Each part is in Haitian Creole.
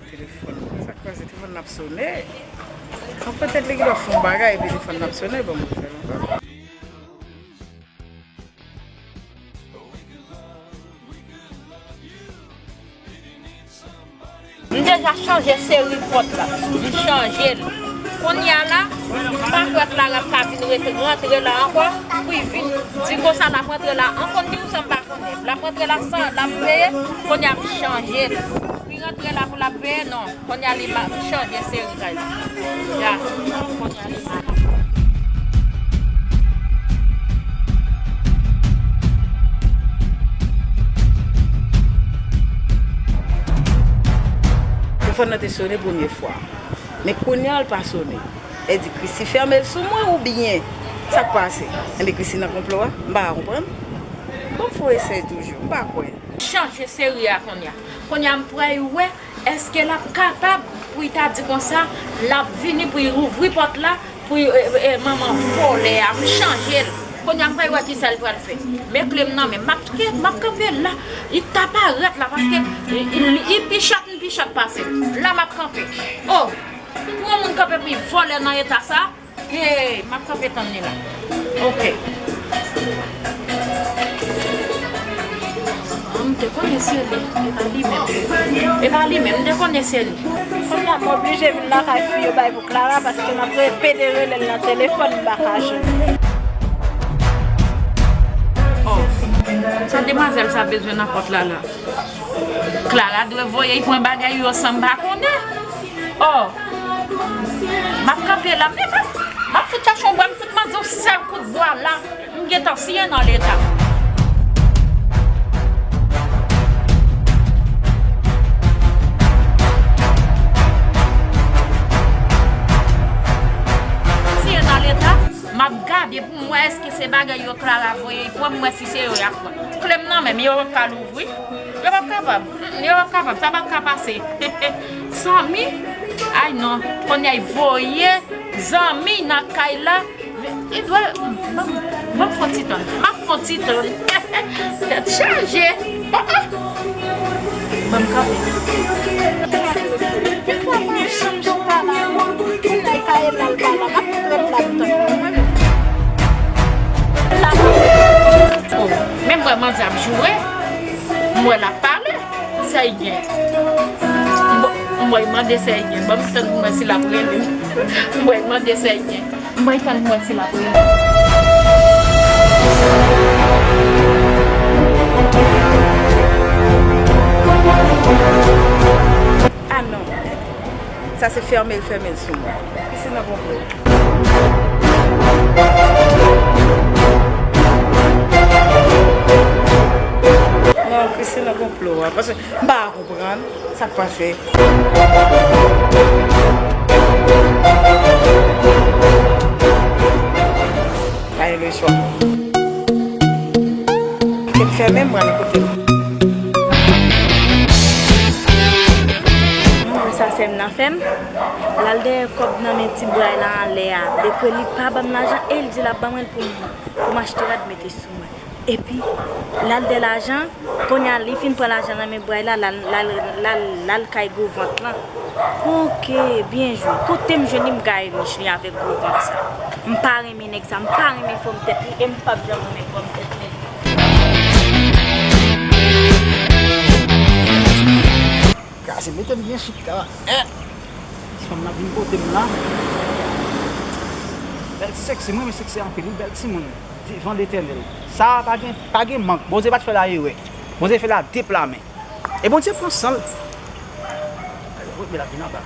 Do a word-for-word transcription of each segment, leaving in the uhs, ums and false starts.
Telefòn. Sa k pase? Telefòn nan ap sonnen. Mwen kwè tèt li gen dwa fè yon bagay epi telefòn nan ap sonnen, ban m refè l ankò. M deja chanje seri pòt la. M chanje l. Kounye a la, m pa kwè Clara ap ka vin ret-, rantre la ankò pou l vin di konsa l ap rantre la. An konn ki konsa m pa konnen. L ap rantre la san, l ap veye. Kounye a m chanje l. Li rantre la pou l ap veye, non. Kounye a li ma-, li chanje seri kay la. Ya. Kounye a li ma-, Telefòn nan te sonnen premye fwa. Men kounye a l pa sonnen. Li di, Chrissy fèmen l sou mwen oubyen sa k pase? Enben Chrissy nan konplo a? M pa ka konprann. Bon, m fè yon esèy toujou. M pa kwè. Chanje seri a kounye a. Kounye a m pral wè èske l ap kapab pou l ta di konsa, l ap vini pou l ouvri pòt la pou, e, e, manman vòlè a. M chanje l. Kounye a m pral wè kisa l pral fè. Men kle m nan men m. M ap, m ap kanpe la. Li ta parèt la paske li, li, li pi chat, m pi chat pase l. La m ap kanpe. Oh! Pou yon moun kanpe pou l vòlè nan eta sa, hey, m ap kanpe tann li la. Ok. Ah, m te konnen se li. E pa li menm. E pa li menm. M te konnen se li. Kounye a, m oblije vin lakay fi yo bay pou Clara paske m ap repede rele l nan telefòn, m pa ka jwenn li. Oh. Sa demwazèl sa bezwen nan pòt la la? Clara dwe voye l pran bagay yo san m pa konnen. Oh! M ap kanpe la, men m ap, m ap fout chache yon bwa, m fout mande yon sèl kout bwa la. M gentan siye nan leta. Siye nan leta, m ap gade pou m wè èske se bagay yo Clara voye l pran, m wè si se yo y ap pran. Kle m nan men m, yo p ap ka louvri. Yo p ap kapab. Mm, yo p ap kapab. Sa p ap ka pase. Zanmi? Ay non. Kounye a y voye zanmi nan kay la. Li dwe, ban m, ban m fè yon ti tann. M ap fè yon ti tann. Tèt chaje. Oh, oh. Ban m kanpe. Kisa pa janm chita la? Moun nan kay la, l pa la. M ap fout ret la, m tann. Oh, men m wè manzè ap joure. M wè l ap pale. Sa y gen? M, m wè l mande sa y gen. Ban m tann pou m wè si l ap rele m. M wè l mande sa y gen. M wè l tann pou m wè si l ap rele m. Ah non. Sa se fèmen l fèmen l sou mwen. Chrissy nan konplo. Non, Chrissy nan konplo a. Paske m pa konprann sa k pase. Pa gen lechwa. Kite m fèmen, m pral kote m. Mwen sa sè m nan fè m. L al dèyè kòb nan men ti bray la anlè a. Depi li pa ban m lajan e l di l ap ban mwen l pou m, pou m achte rad mete sou mwen. Epi, l al dèyè lajan, kounye a li fin pran lajan nan men bray la, l al, l al, l al, l al kay gwo vant lan. Oke, byen jwe. Kote m jwenn li, m gaye nich li avèk gwo vant sa. M pa renmen nèg sa, m pa renmen fòm tèt li, e m p ap janm renmen fòm tèt nèg. Kraze, mete m byen chita. Eh! Ti fanm nan vin kote m la. Bèl ti seksi, mwen renmen seksi anpil, wi, bèl timoun. Devan Letènèl. Sa a pa gen, pa gen mank. Bondye pa t fè l a erè. Bondye fè l a de pla men. E Bondye pran san l. Wi, men l ap vin anba.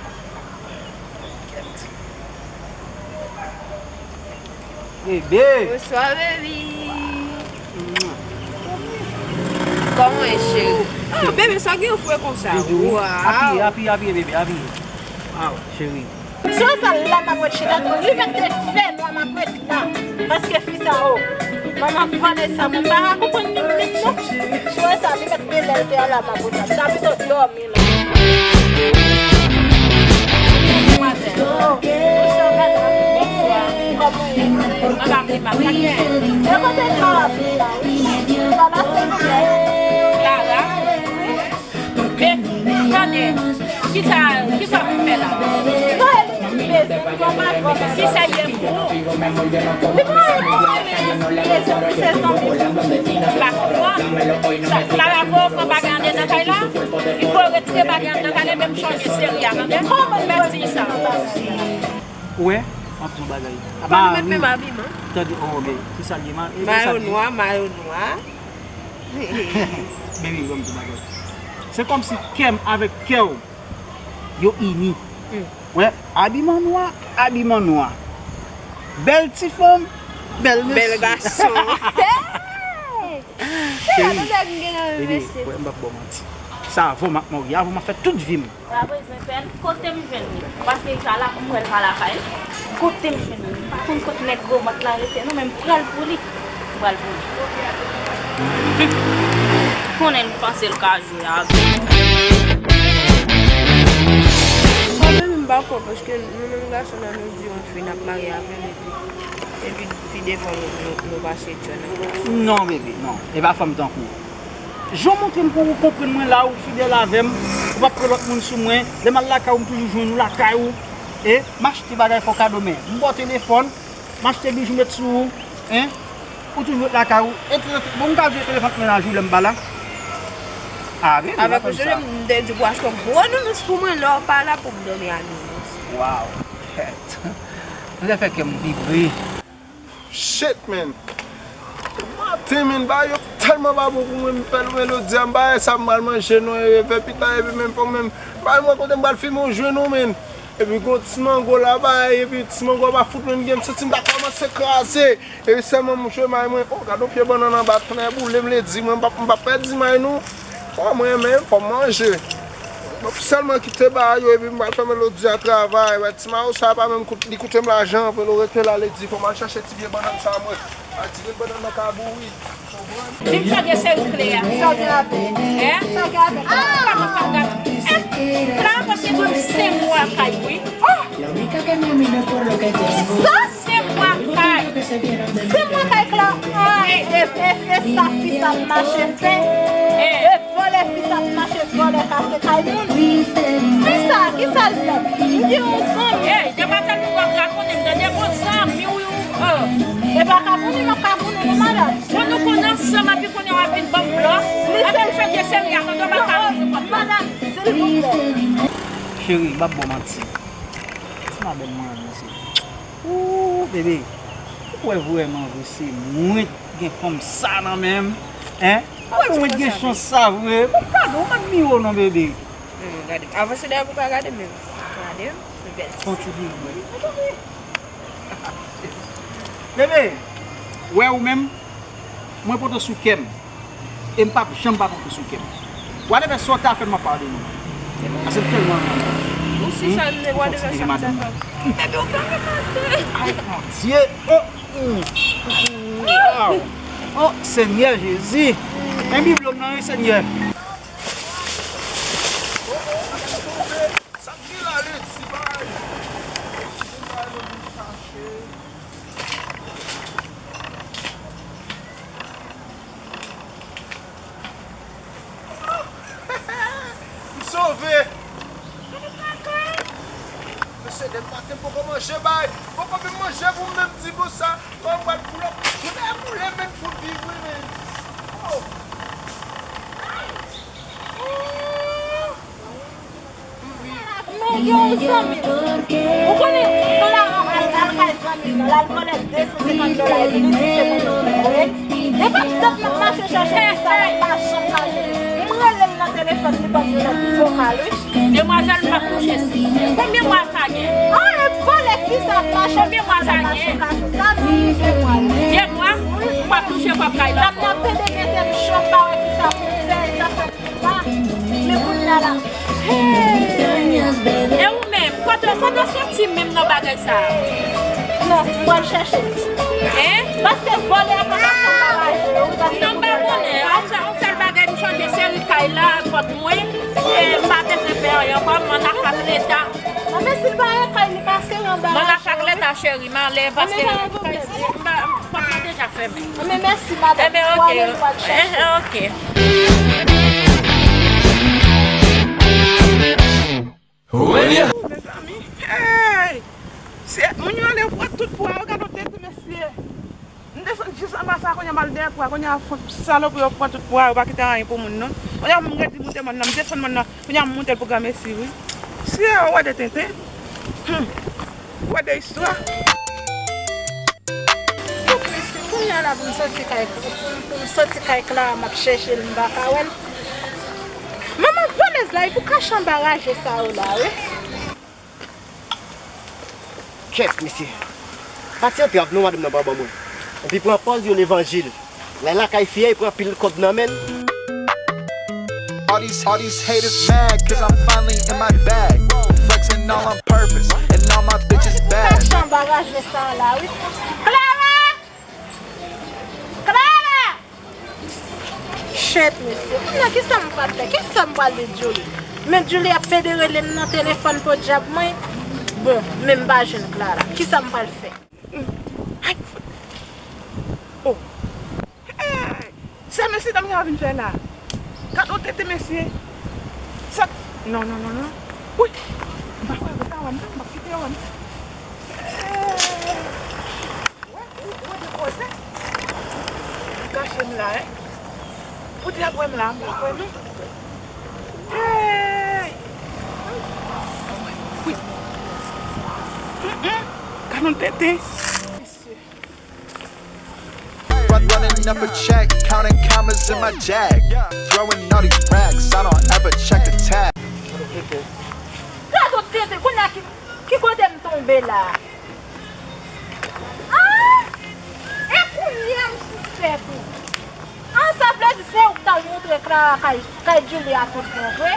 Bebe. Bonswa, baby. Kòman w ye, cheri? Ah, bebe, sa gen fre konsa. Waw. Apiye, apiye, apiye, bebe, apiye. Waw, cheri. Sou sa la m ap ret chita tou. Li mèt te fè nwa m ap ret la. Paske fi sa, o. Manman Vanessa, mwen pa ka konprann li menm non. Sou sa, li mèt te lè l te an la m ap ret la. M ta pito dòmi la. Demwazèl. Bonswa, madam. Bonswa. Kòman w ye? Anba pli mal. Sa k gen? E kote Clara ap vin la, wi. Clara, silvouplè. Clara? Wi. Men, tande. Kisa, kisa w vin fè la? Kisa l ye pou ou? Li pa yon rezon pou se zanmi. M pa konprann. Sa, sa la fò w pran bagay anndan kay la? Li fò w retire bagay anndan kay la, men m chanje seri a, tande? Kòman m di sa? Ou wè, m ap di yon bagay. Apa nou met menm abiman? Tande, oh, men, se sa l ye, ma-, e, e sa Mayo l ye. Nwa, mayo nwa. Baby, ban m di bagay. Se kòmsi kè m avèk kè w, yo ini. Hmm. Wè, abiman nwa, abiman nwa. Bèl ti fanm, bèl mesye. Bèl gason. Hey! Cheri, baby, wè, m p ap ba w manti. Sa avan m ap mouri, avan m ap fè tout vi m. Sa vre, Zenpèl, kote m jwenn li? Paske Jala, m wè l pa lakay li. Kote m jwenn li? M pa konn kot nèg gwo vant la rete, non, men m pral pou li. M pral pou li. Konnen l panse l ka jwe avè m. Mwen menm, m pa kwè, paske nou menm gason nan, nou di yon fi n ap marye avè l, epi, epi pi devan nou, nou, nou pase John. Non, bebe, non. E pa fanm tankou w. Jan w montre m pou ou konprann mwen la, ou fidèl avè m, ou p ap pran lòt moun sou mwen. Lè m al lakay ou, m toujou jwenn ou lakay ou. E m achte bagay fè w kado, men m ba w telefòn, m achte bijou met sou ou, en. Ou toujou ret lakay ou. E te-, bon, m ka jwe telefòn mennaj ou lè m pa la. A, bebe, avèk ou, m te di pou achte yon gwo nounous pou mwen, lè w pa la pou m dòmi ak nounous. Waw, kèt. Ou te fè kè m vibre. Shit, man. Maten, man, bagay yo tèlman pa bon pou mwen, m fè l melodi a, m pa wè sa m pral manje non, e vè pita, epi menm fòk menm, bagay mwen kote m pral fimen yon jwe non, man. Epi gon ti mango la, bagay, epi ti mango a pa fout mwen gen, m santi m ta kòmanse kraze. Epi sèlman m jwe may mwen, oh, gade yon pye bannann anba, tonnè boule m ledi, mwen, m p ap, m p ap pèdi may non. Oh, mwen renmen, fò m manje. Bon, sèlman kite bagay yo, epi m pral fè melodi a travay. Wè, ti mayo sa pa menm kout, li koute m lajan anpil, ou rete la, li di, fò m al chache ti vye bannann sa mwen. Al ti vye bannann nan ka bouri. Di m sa gen seri kle a. Sa gen avè? Hein? Sa gen avè? Ah! Kòman sa gen avè? Eh, la, paske mwen se mwa kay, wi. Oh! Sa? Se mwa kay. Se mwa kay, Cla. Ah, e, e, e, e sa fi sa ap mache fè. E vòlè fi sa ap mache vòlè kase kay moun. Fi sa, ki sa l fè? M gen yon zanmi. Ey, demoiselle, nou pa ka konnen, m tande bon zanmi w, oh. E pa ka konnen, m ap ka konnen non, madanm. Bon, nou konn ansanm, epi kounye a w ap vin ban m blòf. Epi m chanje seri a, tande w pa ka konnen kòb la. Madanm, silvouplè. Cheri, m p ap ba w manti. Ti madanm mwen an, mesye. Ooh, bebe. Ou kwè vrèman vre se mwen ki gen fanm sa nan men m? Hein? Ou kwè mwen gen chans sa vre? Bon, gade, ou pa admire w non, bebe. Hmm, gade. Avanse dèyè pou w ka gade menm. Gade, se bèl. Fè yon ti vire. Bebe, wè ou menm, mwen pote sou kè m. E m p ap janm pa konte sou kè m. Whatever sa w ta fè m, m ap padone w. Paske m tèlman renmen w. Ou si sa, whatever sa w ta fè. Bebe, ou pa remate. Ay, Bondye. Oh, mm, mm, mm, ah. Oh, Senyè Jezi. Men Bib yo nan, wi, Senyè. Sa k gen la, Ledi, bay? Ti bagay nou vin chache. M sove! Mesye, depi maten m poko manje, bay. Poko menm manje pou m menm di konsa. Bon, m pral pull up. Jounen an boule, men fout viv, wi, men. Oh! Men gen yon zanmi m. Ou konnen, Clara al, al kay zanmi m nan, l al vòlè de san senkant dola, epi li di se mwen ki voye. E pa tout tan m ap mache chache fi sa, l ap pa janm ka jwenn. M rele l nan telefòn, li ban m yon lòt vokal, wi. Demwazèl, m p ap touche sa. Konbyen mwa sa gen? Ah, e vòlè fi sa ap mache. Konbyen mwa sa gen? Sa nan de mwa. De mwa? Wi. M p ap touche kòb kay la ankò. L ap nan pede mete m cho, m pa wè ki sa pou m fè, e sa fè m pa. Men kounye a la. Hey! E ou menm, kote, kote w soti menm nan bagay sa a? Non, m pral chèche. Hein? Paske vòlè a pa ka fè bagay. Non, m pa konnen. Yon sèl, yon sèl bagay, m chanje seri kay la, pòt mwen. E m pa bezwen pè ankò, m ann ak leta. Anben, si l pa yon kay, li ka sere yon bagay. M ann ak leta, cheri, m ale, paske m pa, pòt la deja fèmen. Anben, mèsi, madanm. Enben, ok. Ou ale, m pral chèche. Eh, ok. Kounye a m al dèyè pwa, kounye a fon salopri yo pran tout pwa, yo pa kite anyen pou moun non. Kounye a m redi moute mòn nan, m desann mòn nan, kounye a m moute l pou granmesi wi. Mesye, ou wè de tenten. Hmm. Ou wè de istwa. Mesye, kounye a la pou m soti kay, pou m, pou m soti kay Clara, m ap chèche l, m pa ka wè l. Manman vòlèz la, e pou kache anba raje sa yo la, wi. Kèt, mesye. Pa ti antrav non, madanm nan pa ban mwen. Epi pran pòz yo levanjil. Lè lakay fi a, e pran pil kòb nan men l. All these, all these haters mad, cause I'm finally in my bag. Flexing all on purpose, and all my bitches bad. Kache anba raje sa la, wi. Clara! Clara! Shit, mesye. Kounye a, kisa m pral fè? Kisa m pral di Julie? Men Julie ap pede rele m nan telefòn, podyab mwen. Bon, men m pa jwenn Clara. Kisa m pral fè? Ay, fout. Oh. Hey! Sa mesye dam yo ap vin fè la? Gad yon tenten mesye. Sa, non, non, non, non. Wi. M pa kwè yo ta wè m non, m ap kite yo wè m. Hey! Ou wè, ou, ou wè de koze? Ou kache m la, en? Ou te ap wè m la, m pa kwè non. Hey! Wi. Mm, mm. Gad yon tenten. Run, running up a check, counting commas in my jag. Throwing all these racks, I don't ever check the tag. Gad yon tenten, kounye a ki, ki kote m tonbe la? Ah! E kounye a m sispèk ou. Ah, sa vle di se ou k t al montre Clara kay, kay Julie a tout bon vre?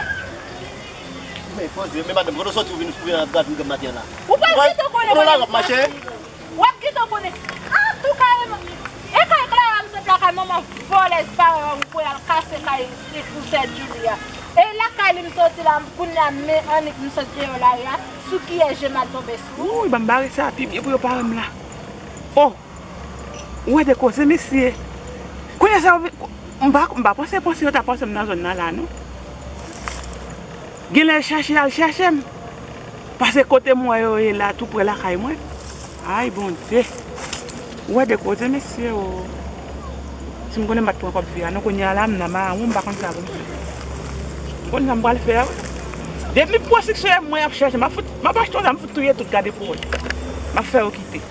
Men poze, men madanm, kote w soti ou vin, ou vin antre avè m maten an la? Ou pral kite w konnen kote m soti. W ap gentan konnen. Ah, tou kareman. E kay Clara m sot lakay manman vòlèz paran ou pou y al kase kay pou sè Julie a. E lakay li m soti la, kounye a men annik m sot deyò lari a, sou kiyès je m al tonbe sou ou? Wouy, ban m bare sa pi byen pou yo pare m la. Oh! Ou wè de koze, mesye. Kounye sa yo vin, m pa, m pa panse, panse yo ta panse m nan zòn nan la, non. Genlè chèche al chèche m. Paske kote m wè yo ye la, tou pre lakay mwen. Ay, Bondye. Ou wè de koze, mesye, o. Si m konnen m pa t pran kòb fi a, non, kounye a la, m nan mawon, m pa konn sa pou m fè. M konn sa m pral fè a, wi. Depi m pran siksè, mwen ap chèche, m ap fout, m ap achte yon zam, m fout touye tout, gade pou wè. M ap fè yo kite.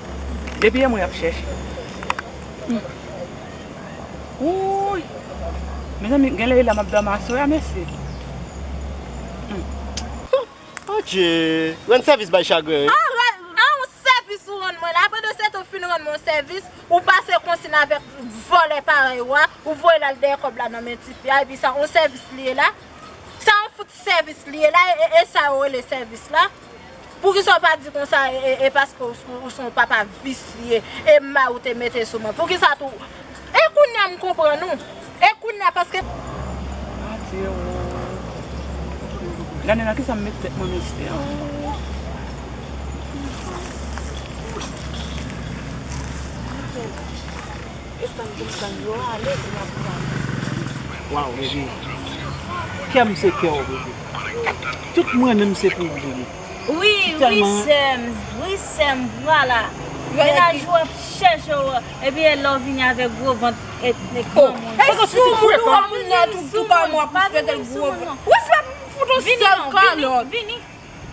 Depi yè mwen ap chèche. Hmm. Wouy! Mezanmi, genlè e la m ap dòmi aswè a, mesye. Hmm. Adje, rann sèvis bay chagren wi. Ah, rann, ah, yon sèvis ou rann mwen la. Pandan se tan w fin rann mwen yon sèvis, ou pase konsin avèk vòlè parèy ou a, ou voye l al dèyè kòb la nan men tifi a, epi sa yon sèvis li ye la. Sa yon fout sèvis li ye la, e, e, e sa yo rele sèvis la. Poukisa w pa di konsa, e, e, e paske w, ou, ou se yon papa visye, e mari w te mete sou mwen? Poukisa tou? E kounye a m konprann ou. E kounye a paske. Adye o. Gade nan kisa m met tèt mwen, mesye o. Waw, bebe. Kè m se kè w, bebe. Tout mwen menm se pou ou, bebe. Wi, wi, sè m. Wi, sè m, vwala. Mennaj ou ap chèche w, epi lè w vini avèk gwo vant, e, e granmoun. E soumoun ou wè moun nan tou, tou pa mwa pou fè tèl gwo vant. Ou se pa pou fout yon sèl kalòt. Vini, vini, vini.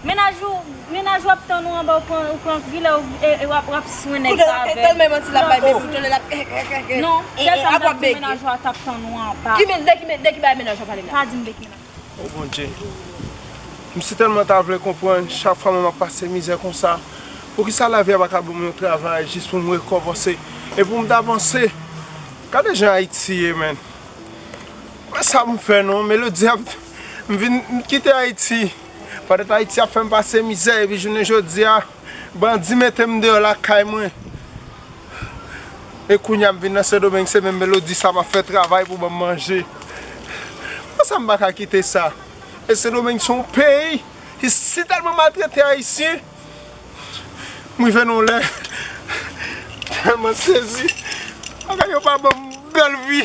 Mennaj ou, mennaj ou ap tann ou anba, ou pran, ou pran gilè, ou, e, e w ap, w ap swen nèg sa avè l. Tèlman manti l ap bay, bebe, ou tande l ap, e, e, e, e. Non, sèl sa m t ap di, mennaj ou a t ap tann ou anba. Ki men, de ki men, de ki bagay mennaj ou ap pale la? Pa di m de ki mennaj. O Bondye, m si tèlman ta vle konprann, chak fwa mwen m ap pase mizè konsa, poukisa lavi a pa ka ban m yon travay jis pou m rekòmanse, e pou m ta panse, gade jan Ayiti ye, menn. Mwen sa pou m fè non, Melody ap, m vin, m kite Ayiti, pandan Ayiti ap fè m pase mizè, epi jounen jodi a, bandi mete m deyò lakay mwen. E kounye a m vin nan Sendomeng, se menm Melody sa m ap fè travay pou ban m manje. Konsa m pa ka kite sa. E Sendomeng se yon peyi ki si tèlman maltrete Ayisyen. M rive nan yon lè tèlman sezi. Bagay yo pa ban m bèl vi.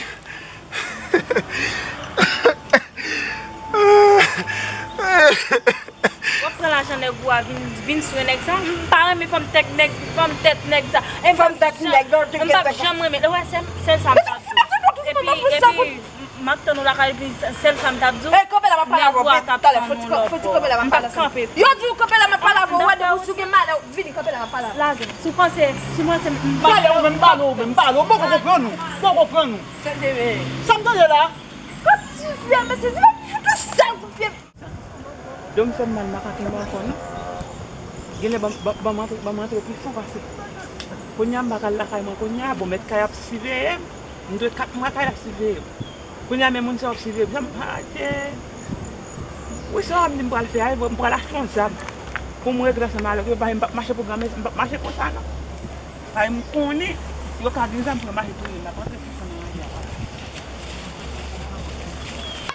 W ap pran lajan Nèg ou a vin, vin sou nèg sa. M pa renmen fanm tèt nèg, fanm tèt nèg sa. E fanm tèt nèg, non, te gen tèt. M p ap janm renmen. Ou wè, sèl, sèl sa m t ap di w. Epi, epi, m ap tann ou lakay, epi sèl sa m t ap di w. E, kanpe la, m ap pale avè w. Nèg ou a t ap tann ou lòtbò. M p ap kanpe. Yo di w kanpe la, m ap pale avè w. Ou wè, depi w sou gen malè, vini kanpe la, m ap pale avè w. Lage m. Si w panse, si w panse m pa... Pale ou menm, pale ou menm, pale ou. Poko konprann ou. Poko konprann ou. Sa m tande la. Kot ti fyèl, mesye, di m fout ou sèl kout pye. Do m fè m mal, makak mwen ankò non. Genlè ban, ban, ban m antre, ban m antre pi fon pase. Kounye a m pa ka al lakay mwen kounye a, bon, mèt kay ap siveye m. M dwe kat mwa kay ap siveye m. Kounye a men moun sa yo ap siveye m. Sa m, adje. Wi, se sa m di m pral fè a, m pral achte yon zam. Pou m regle ansanm avèk yo, paske m p ap mache pou granmesi, m p ap mache konsa non. Paske m konnen yo ka gen zam pou yo mache touye m, m ap rantre pi fon nan ranje a.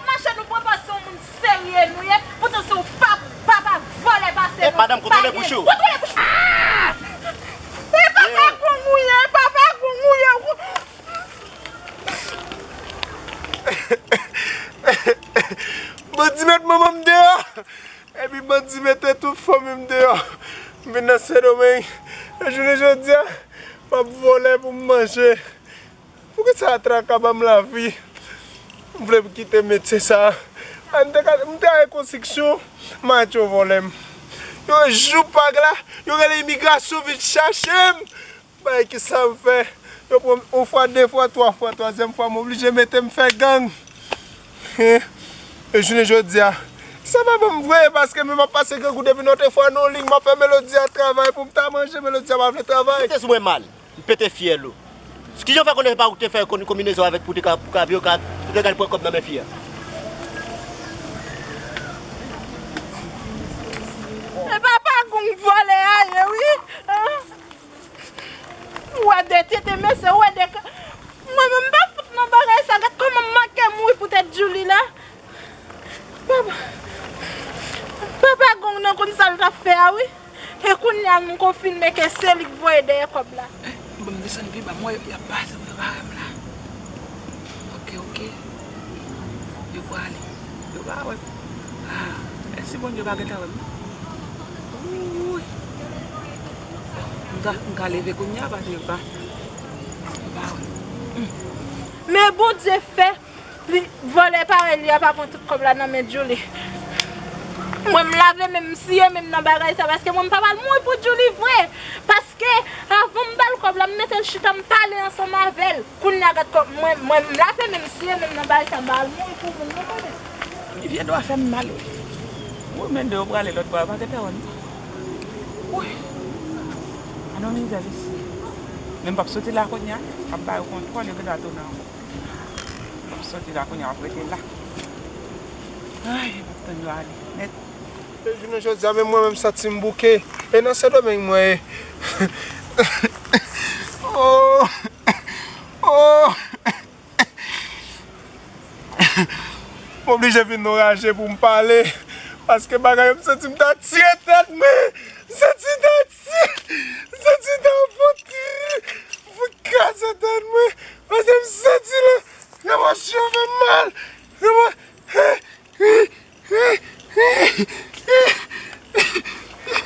Mache nou pran pòz se yon moun serye nou ye, poutan se yon pa, papa vòlè pase nou. Madanm, kontwole bouch ou. Kontwole bouch ou. Ah! E papa gang ou ye, papa gang ou ye. Bandi met manman m deyò. Epi bandi mete tout fanmi m deyò. M vin nan Sendomeng. E jounen jodi a, m ap vòlè pou m manje. Poukisa traka ban m lavi? M vle m kite metye sa a. A, m te ka, m te al konstriksyon, m al di yo vòlè m. Yon jou pag la, yo rele imigrasyon vin chache m. Bay, kisa m fè? Yo pran m yon fwa, de fwa, twa fwa, twazyèm fwa, m oblije mete m fè gang. Hen? E jounen jodi a, sa pa ban m vre, paske m ap pase grangou depi nòt fwa nan yon liy, m ap fè Melodi a travay pou m ta manje, Melodi a pa vle travay. Mete sou mwen mal. M pete fyèl ou. Kijan w fè konnen se pa ou ki te fè kon-, konbinezon avèk pou te ka, pou ka, pou te ka al pran kòb nan men fi a? E papa gang vòlè a ye, wi. Ou wè de tete mesye, ou wè de ka-, mwen menm m pa fout nan bagay sa, gad kòman m manke mouri poutèt Djouly la. Papa, papa gang nan konn sa l t ap fè a, wi. E kounye a nou konfime ke se li k voye dèyè kòb la. Bon, m desann pi ba, m wè y ap pase, m wè pa wè m la. Oke, oke. Yo prale. Yo pa wè m. Ah, èske Bondye pa gentan wè m? Wouy. M ka, m ka leve kounye a, paske yo pa, yo pa wè m. Men Bondye fè, li, vòlè parèy li a pa pran tout kòb la nan men Djouly. Mwen, m lave men m, m siye men m nan bagay sa, paske mwen, m pa pral mouri pou Djouly vre. Paske avan m ba l kòb la, m mete l chita, m pale ansanm avè l. Kounye a gad kò, mwen, mwen, m lave men m, siye men m nan bagay sa, m pa al mouri pou moun non, tande. Vye dwa fè m mal, wi. Wi, men de yo prale lòt bò a, yo pa gentan wè m. Wi. Ann, yon mizè, mesye. Men m p ap soti la kounye a, m ap ba yo kontwòl, yo gentan tounen ankò. M ap soti la kounye a, m ap rete la. Ay, m ap tann yo ale nèt. E jounen jodi a, menm mwen menm, m santi m bouke. E nan Sendomeng mwen ye. Oh! Oh! M oblije vin nan raje pou m pale. Paske bagay yo, m santi m ta tire tèt mwen. M santi m ta tire. M santi m ta fout, fout kraze tèt mwen. Paske m santi la, emosyon fè m mal. Emo-,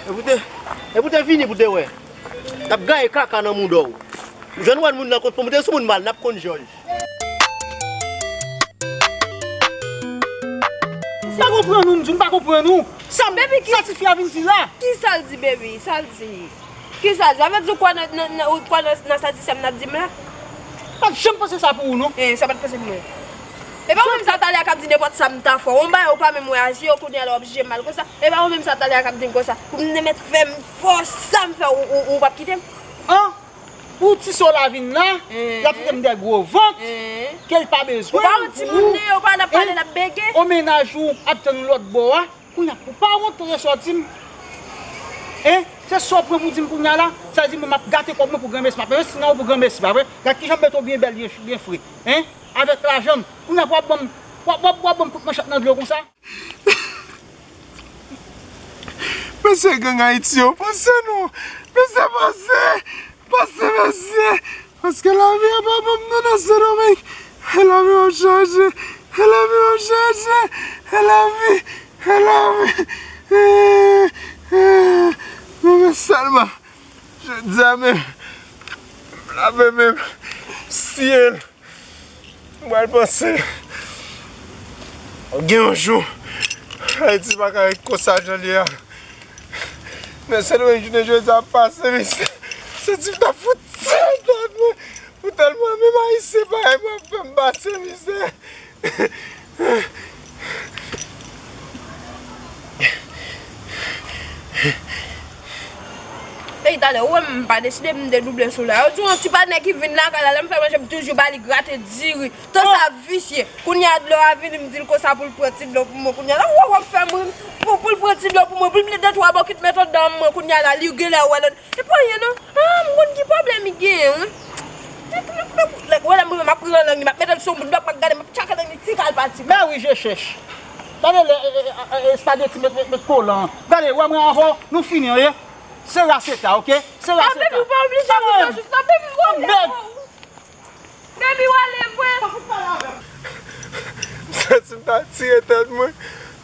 E pou te, e pou te vini pou te wè. T ap gaye kaka nan mouda w. Ou jwenn wè moun nan kot pou moute sou moun mal, n ap konn jòj. M pa konprann ou, m di w m pa konprann ou. Sa m, sa tifi a vin di la. Kisa l di, baby? Sa l di? Kisa l di? Sa vle di ou kwè nan, nan, nan, ou kwè nan, nan sa ti sè m nan ap di m la? Pa t janm panse sa pou ou, non. Eh, sa pa t panse pou mwen. E pa ou menm sa talè a k ap di nenpòt sa m ta fè w. Yon bagay ou pa menm wè a zye w, kounye a la w ap jije m mal konsa. E pa ou menm sa talè a k ap di m konsa. Pou m te mèt fè m fè w sa m fè w, ou, ou, ou p ap kite m. An? Pou ti sè w la vin la, l ap kite m de gwo vant, ke l pa bezwen m pou ou. Ou pa yon timoun li ye, ou pa nan pale l ap bege. Ou mennaj ou ap tann lòt bò a. Kounye a, ou pa wont resòti m? Hein? Se sa w pran pou di m kounye a la? Sa vle di mwen m ap gate kòb mwen pou granmesi, m ap envesti nan ou pou granmesi, pa vre? Gad kijan m mete w byen bèl, byen, byen fre. Hein? Avèk lajan m. Kounye a, pou w ap ban m, w ap, w ap, w ap ban m kout manchèt nan dlo konsa? Mesye gang Ayiti yo, panse non. Mesye, panse. Pase mesye, paske lavi a pa ban m nan nan Sendomeng. Lavi w ap chaje, lavi w ap chaje, lavi, lavi. Tèlman, jodi a menm, m lave men m, m siye l. M pral panse gen yon jou Ayiti pa ka ret konsa jan l ye a. Men se lwen jounen jodi a ap pase mizè. Santi m ta fout tye tèt mwen. Pou tèlman menm Ayisyen parèy mwen ap fè m pase mizè. Ey, talè, ou wè m pa deside m te double sou la. Ou di yon ti patnè ki vin lakay la, lè m fè manje, m toujou ba li grate diri. Tan sa visye. Kounye a dlo a vini, m di l konsa pou l pran ti dlo pou mwen. Kounye a la, ou wè w ap fè moun pou, pou l pran ti dlo pou mwen, pou l mete de twa bokit met anndan mwen. Kounye a la, li genlè wè lòt. E pa anyen non. Ah, m konn ki pwoblèm li genyen, wi. Nèg, nèg, nèg, nèg, wè lè m rive, m ap pran lang li, m ap mete l sou yon bout dòk, m ap gade, m ap tchake lang li ti kal pa ti kal. Mè wi, je chèch. Gade lè, e, e, e, espageti met, met, met kolan. Gade, wè mwen avè w, nou fini, wi. Se ras eta, oke? Se ras eta. Ah, baby, ou pa oblije, ou pa jis, non, baby, ou pa oblije. Baby, w ale vre. M santi m ta tire tèt mwen.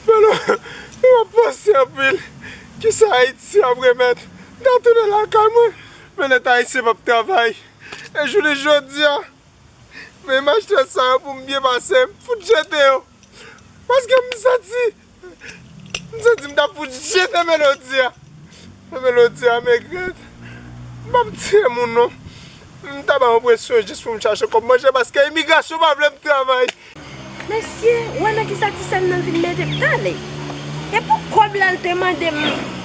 Pandan m ap panse anpil, kisa Ayiti ap remèt? M ta tounen lakay mwen. Men leta ayisyen p ap travay. E jounen jodi a, men imaj tèt sa yo pou m byen pase, m fout jete yo. Paske m santi, m santi m t ap fout jete melodi a. Men melodi a, men grèt. M p ap tiye moun non. M ta ba yo presyon jis pou m chache kòb manje paske imigrasyon pa vle m travay. Mesye, ou wè nan kisa ti sè m nan vin mete m? Talè. E pou kòb la l te mande m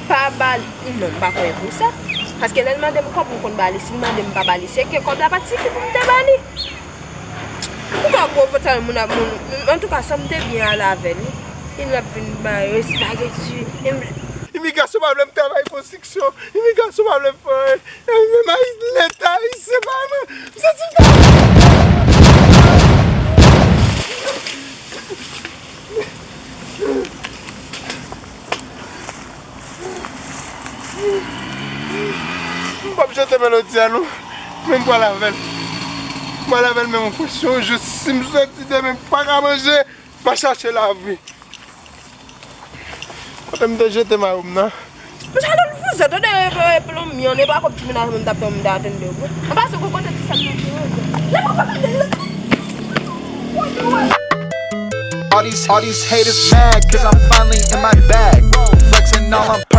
pa ba li? Non, m pa kwè e pou sa. Paske lè l mande m kòb, m konn ba li. Si l mande m pa ba li, se ke kòb la pa t sifi pou m te ba li. Ou ka gwo vòt sa moun ap moun. Antouka, sa m te byen ale avè l, wi. Li ap vin bay espageti. Imigrasyon pa vle m travay konstriksyon. Imigrasyon pa vle m fè anyen. E menm Ayi-, leta ayisyen pa vle. M santi m ta M p ap jete melodi a non. Men m pral avè l. M pral avè l men yon presyon jis si m soti demen m pa ka manje, m a chache lavi. Kote m te jete mayo m nan? Mwen sa lòt fou sa, tande, e, e, plonbyen, e pa kòb ti menaj mwen m t ap pran m ta tande, wi. An pase, kote ti sa m nan ki yo. Lè mwen fè tande, lè. All these, all these haters mad, cause I'm finally in my bag. Flexing all on purpose.